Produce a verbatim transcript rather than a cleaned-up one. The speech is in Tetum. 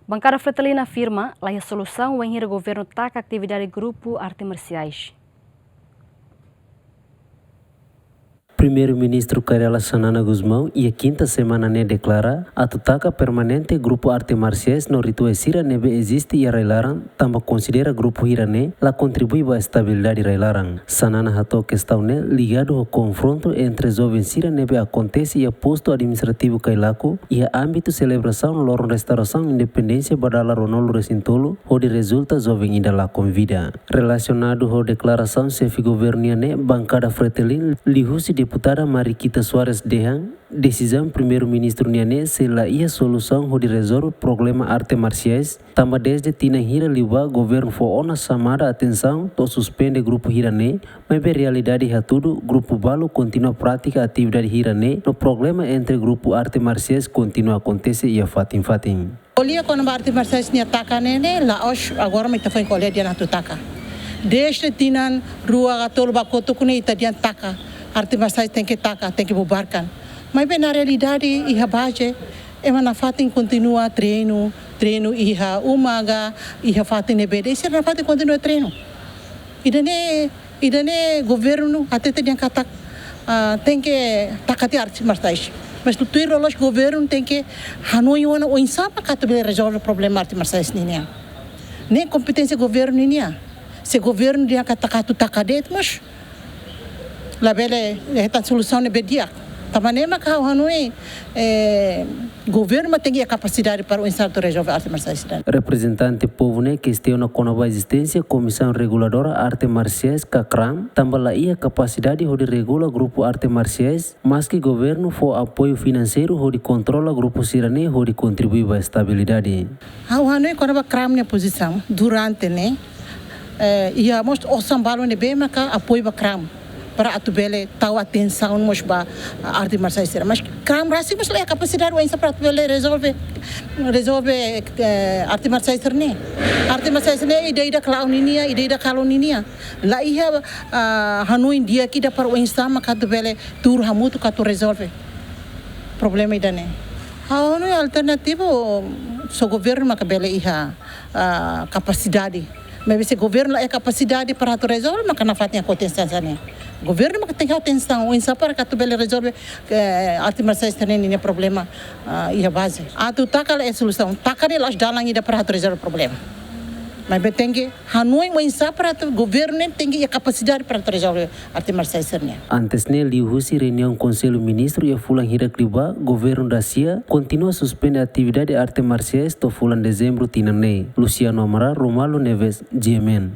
Bankada Fretilin afirma, laiha solusaun wainhira governu taka atividade grupu arte marsiais. Primeiru-Ministru Kay Rala Xanana Gusmão, iha kinta semana ne'e deklara, atu taka permanente grupu arte marsiais no rituais sira ne'ebé eziste iha rai-laran, tanba konsidera grupu sira-ne'e la kontribui ba estabilidade rai-laran. Xanana hato'o kestaun ne'e ligadu ho konfrontu entre joven sira ne'ebé akontese iha postu administrativu Cailaco, iha ámbitu selebrasaun loron restaurasaun independénsia ba dala ruanulu-resin-tolu, hodi rezulta joven ida lakon vida. Relasionadu ho deklarasaun xefe governu nian ne'e, bankada Fretilin liuhusi deputada Mariquita Soares dehan, desizaun primeiru-ministru nian ne'e sei la iha solusaun hodi rezolve problema arte marsiais, tanba dezde tinan hira liubá governu fó ona xamada atensaun to'o suspende grupu sira-ne'e, maibé realidade hatudu grupu balu kontinua pratika atividade sira-ne'e, no problema entre grupu arte marsiais kontinua akontese iha fatin-fatin. Ko'alia kona-ba arte marsiais nia taka ne'e, ne'e la'ós agora mak ita foin ko'alia dehan atu taka. Dezde tinan rua ka tolu ba kotuk ne'e ita dehan taka. Arte marsiais tenke taka, tenke bubarkan. Maibé na realidade iha baze, ema nafatin kontinua treinu, treinu iha uma ka iha fatin ne'ebé de'it, sira nafatin kontinua treinu. Ida-ne'e, ida-ne'e governu hatete dehan katak, ah, tenke taka tiha arte marsiais. Mas tuir loloos governu tenke hanoin ona oinsá mak atu bele rezolve problema arte marsiais ninian. Ne'e kompeténsia governu ninian. Se governu dehan katak atu taka de'it, mas labele hetan solusaun ne'ebé di'ak. Tanba ne'e mak ha'u hanoin, eh, governu mak tenke iha kapasidade para oinsá atu rezolve arte marsiais sira-ne'e. Reprezentante povu ne'e kestiona kona-ba ezisténsia Komisaun Reguladora Arte Marsiais ka KRAM, tanba la iha kapasidade hodi regula grupu arte marsiais, maski governu fó apoiu finanseiru hodi kontrola grupu sira-ne'e hodi kontribui ba estabilidade. Ha'u hanoin kona-ba KRAM nia pozisaun durante ne'e, eh, iha mós osan balu ne'ebé maka apoiu ba KRAM para atu bele tau atensaun mós ba, ah, arte marsiais sira. Mas KRAM rasik mós la iha kapasidade oinsá para atu bele rezolve, rezolve, eh, arte marsiais sira-ne'e. Arte marsiais sira-ne'e ida-idak la'o ninian, ida-idak halo ninian. La iha, ah, hanoin di'ak ida para oinsá mak atu bele tuur hamutuk atu rezolve problema ida-ne'e. Ha'u hanoin alternativu só governu maka bele iha, ah, kapasidade. Maibé se governu la iha kapasidade para atu rezolve, maka nafatin akontese hanesan ne'e. Governu maka tenke atensaun, oinsá para atu bele rezolve, eh, arte marsiais sira-ne'e nia problema, ah, iha baze. Atu taka la iha solusaun, taka ne'e la'ós dalan ida para atu rezolve problema. Maibé tenke hanoin oinsá para atu governu ne'e tenke iha kapasidade para atu rezolve arte marsiais sira-ne'e. Antes ne'e, liuhusi reuniaun Konsellu Ministru iha fulan hirak liubá, governu dasia kontinua suspende atividade arte marsiais to'o fulan dezembru tinan ne'e. Luciano Amaral, Romualdo Neves, G M N.